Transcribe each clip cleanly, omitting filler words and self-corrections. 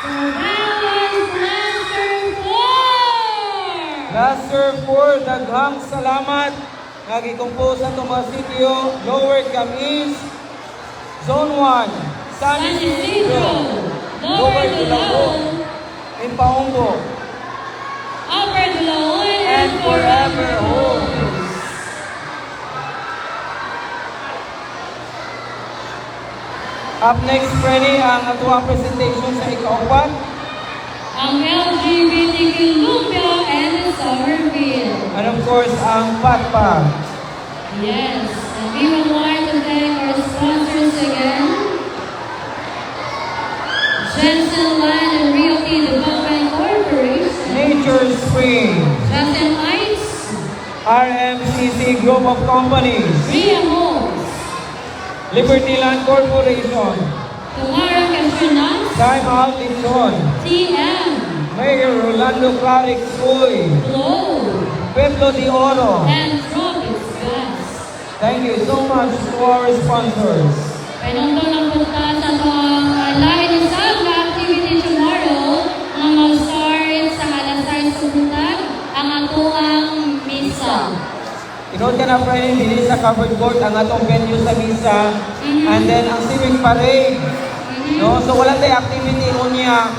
So that was Blaster 4! Blaster 4, daghang salamat. Nga gi-compose sa atong sitio, Lower Camis, Zone 1, San San Isidro, Isidro, Lower Dulaon, Impaumbo, Upper Dulaon, and Forever Homes. Up next, Freddy, ang atuang presentation sa ikaupat. Ang LGBTQ Lumpia and Somerville. And of course, ang Patpag. Yes, and we would like to thank our sponsors again. Jensen Land and Realty Development Corporation. Nature Spring, Justin Lights, RMCC Group of Companies, Ria Homes, Liberty Land Corporation, Tomorrow Cashew Nuts, Time Out Lechon, TM, Mayor Rolando Klarex Uy, Glow, Pueblo de Oro. And Tropics Gas. Thank you so much to our sponsors. Pahinungdon lang punta sa atong lain usab nga activity tomorrow nga mag-start sa alas 6 sa buntag ang atoang misa. Tinuod ka na, friend, dinhi sa covered court ang atong venue sa misa. And then ang civic parade. No? So wala tay activity unya.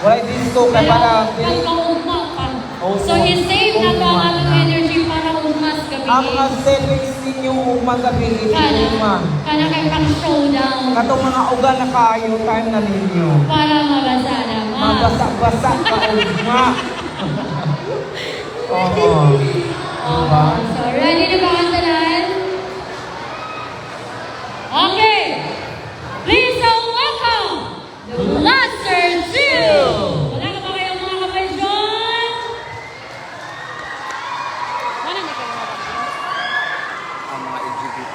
Wala disco kay para dili Pagkaugma pa. Oo. So i-save na to ang Ugma atong na. energy para ugma sa gabi. Ang mga steppings ninyo ugma gabi Kana, ugma. Kana kay pang showdown Katong mga uga na kaayo time na ninyo. Para mabasa naman. Mabasa-basa ka ugma. Oo. Diba? So ready na ba ang tanan? Okay. Please all welcome the Blaster 2! Wala ka ba kayong mga kamay dyan? Wala na kayo mga kamay? Ang mga LGBT.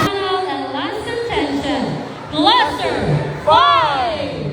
Final and last contention, Cluster 5!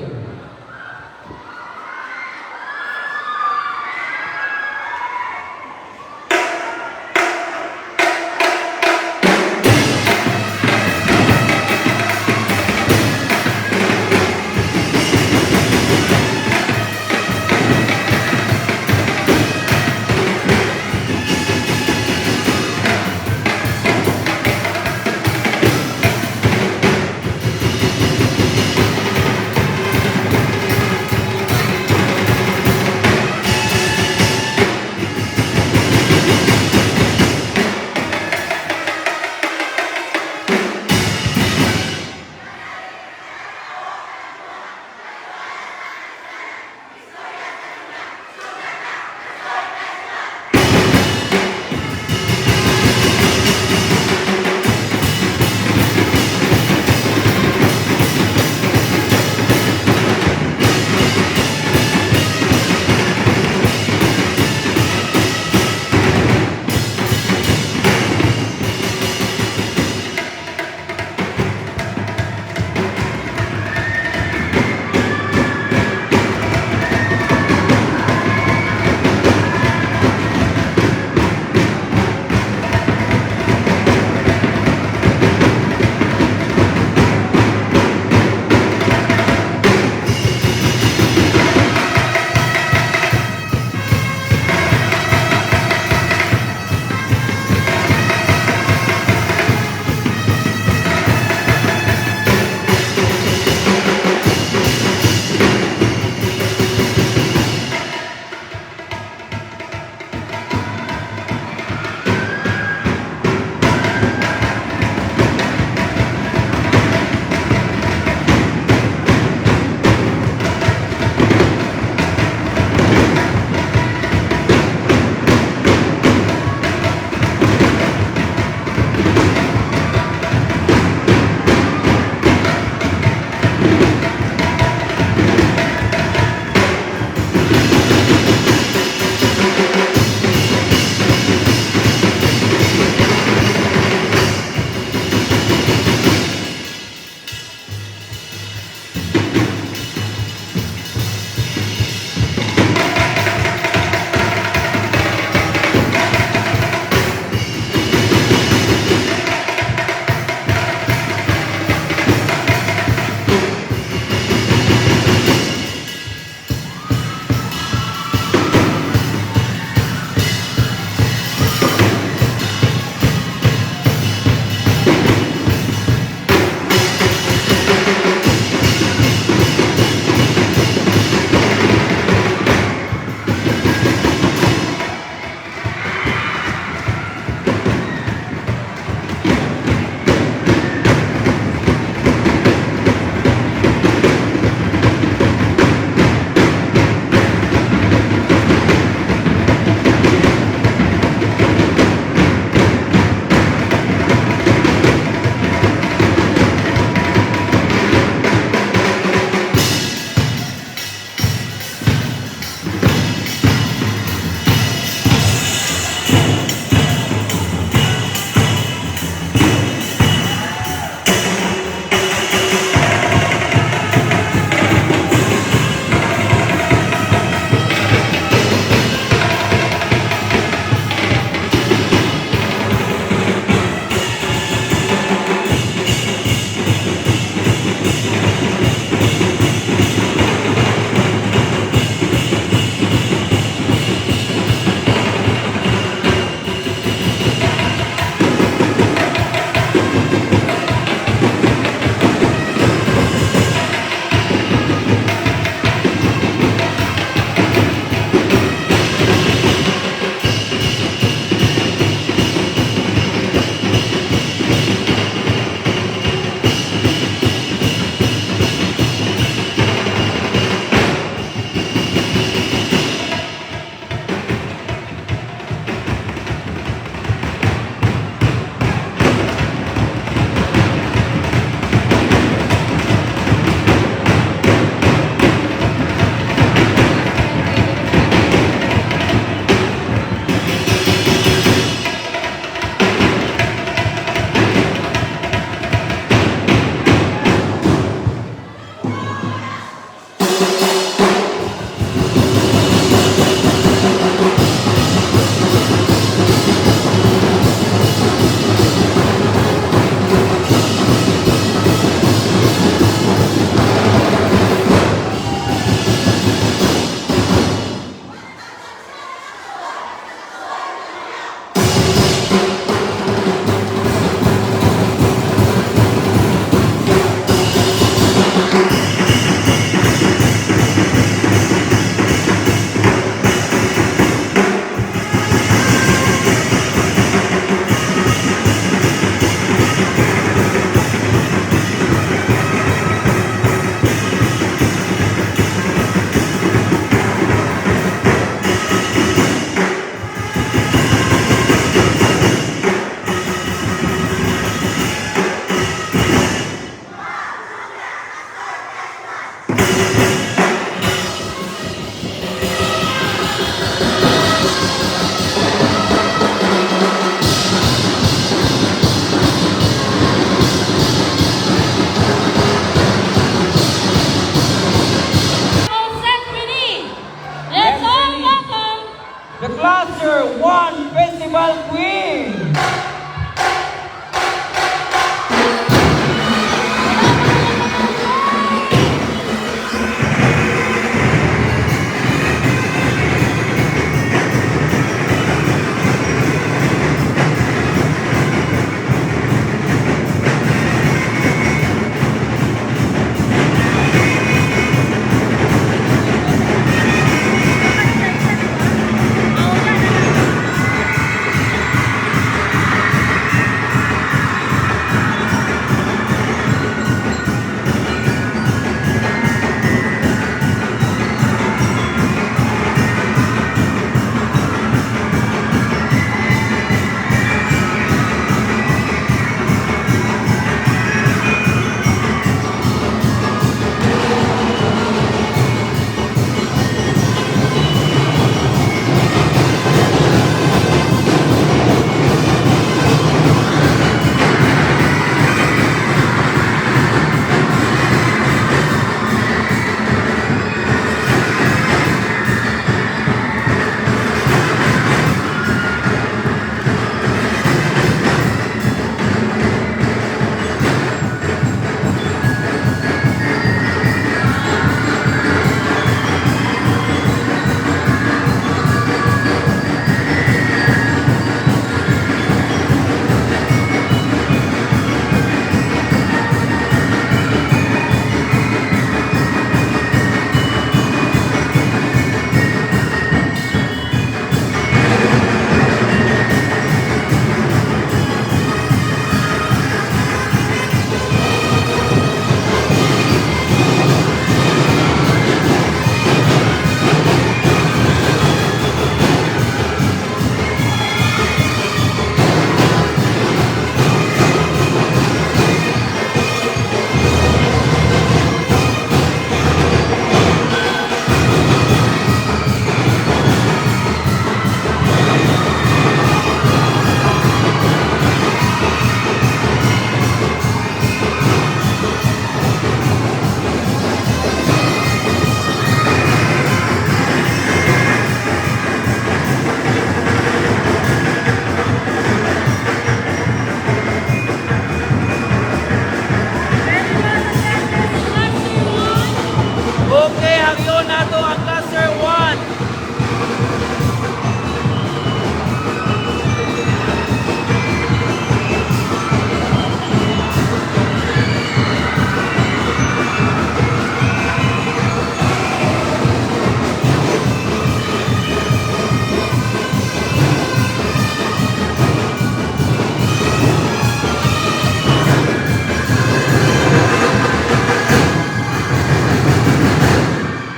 Okay, hagyon nato ang cluster 1.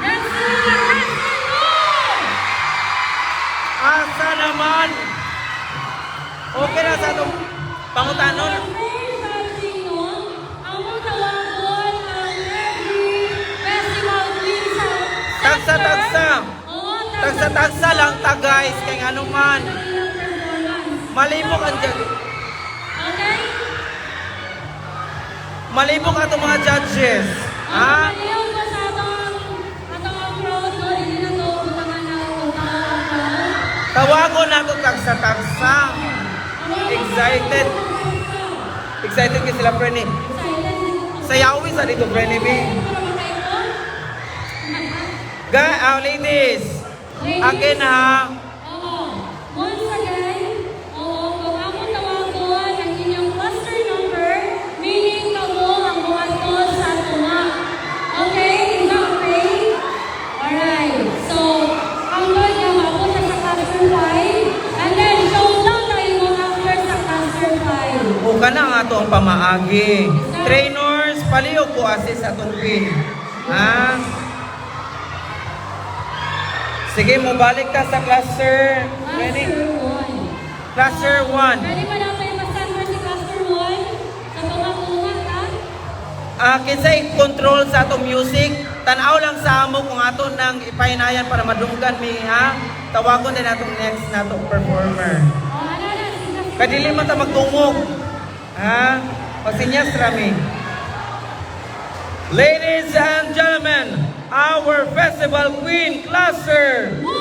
That's it! Cluster 2! Asa naman? Okay na sa atong pangutanon. Ang first judging nun, among tawagon ang every festival queen sa Tagsa, sector. tagsa. Oo, Tagsa-tagsa lang ta, guys, kay ngano man. Sa ilang performance. Malibok ang judge. Okay? Malibok atong mga judges. Ha? Ha? Ang ko sa atong crowd, no? Hindi na to butangan na kung tao ang crowd. Tawagon nato tagsa-tagsa. Ang mga Excited. Excited kay sila, Prene. Excited. Sayawi sa dito, Prene B. Ga, ladies. Ladies. Again ha. Oo. Once again, oo, kung among tawagon ang inyong cluster number, meaning kamo ang buhaton sa tunga. Okay? Is that okay? Alright. So, ang doon niya, maabot na sa cluster 5. And then, showdown tayo mo after sa cluster 5. O kana nga ato ang pamaagi. Trainers, palihog ko assist atong queen. Ha? Sige, mobalik ta sa cluster. Ready? Cluster 1. Cluster 1. Ready pa na kayo ma-stand si cluster 1 sa pangatunga, ha? Ah, kinsay control sa atong music, tan-aw lang sa amo kung ato nang ipahinayan para madunggan mi ha. Tawagon din atong next nato performer. O, ano na, sige, sige. Kay dili man ta magtungog. Ha? Pagsinyas rami. Ladies and gentlemen, our festival queen cluster. One!